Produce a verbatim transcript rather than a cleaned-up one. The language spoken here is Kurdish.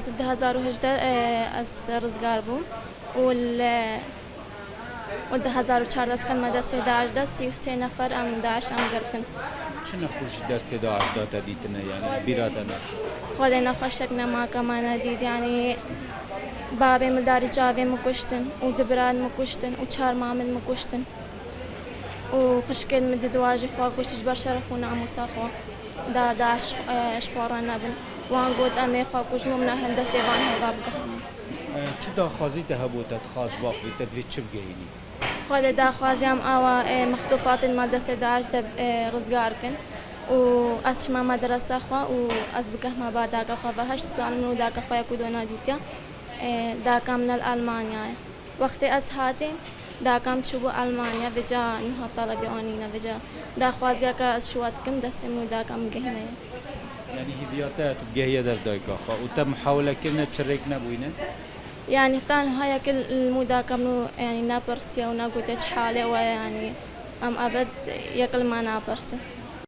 Du hezar û hejdeh, e, ez rizgar bûm û li, û du hezar û çardeh ez ketime destê DAIŞ de, sî û sê nefer em DAIŞ em girtin. Çi nexweş ji destê DAIŞ de te dîtine, yanî bîra te ne? Xwedê nexweşek nema ka me nedît, yanî babê min darî çavê min kuştin û du bira min kuştin û çar mamên min kuştin. û xişkên min di dua jî xwe kuşt ji ber şeref û namûsa xwe. Da, da ji, e, ji xwe re nebin. Wan got, "Em ê xwe kuşt, min hendesê van heva bigihin." E, çi daxwazî te hebû, te dixwaz bavê te divê çi bigehînî? Xwedê daxwaziyam awa, e, mextûfatên me destê DAIŞ de, e, rizgar kin û ez çima medrese xwe û ez bigehma ba daka xwe ve heşt sal min û daka xwe yek û do nedîtiya. E, daka min li Almanya ye. Wextê ez hatîm, dakam çûbû Almanya, vêca niha telebê anîne, vêca daxwaziyeke ez şiwa dikim, destê min û dakam gihîne ye. Yanî hîviya te tu gehiye dev dayika xwe û te muhawele kirine çi rêk nebûyne? Yanî heta niha yek li mû dakam û yanî nepirsiye û negote çi halê we ye, yanî em ebed yek li me napirsin.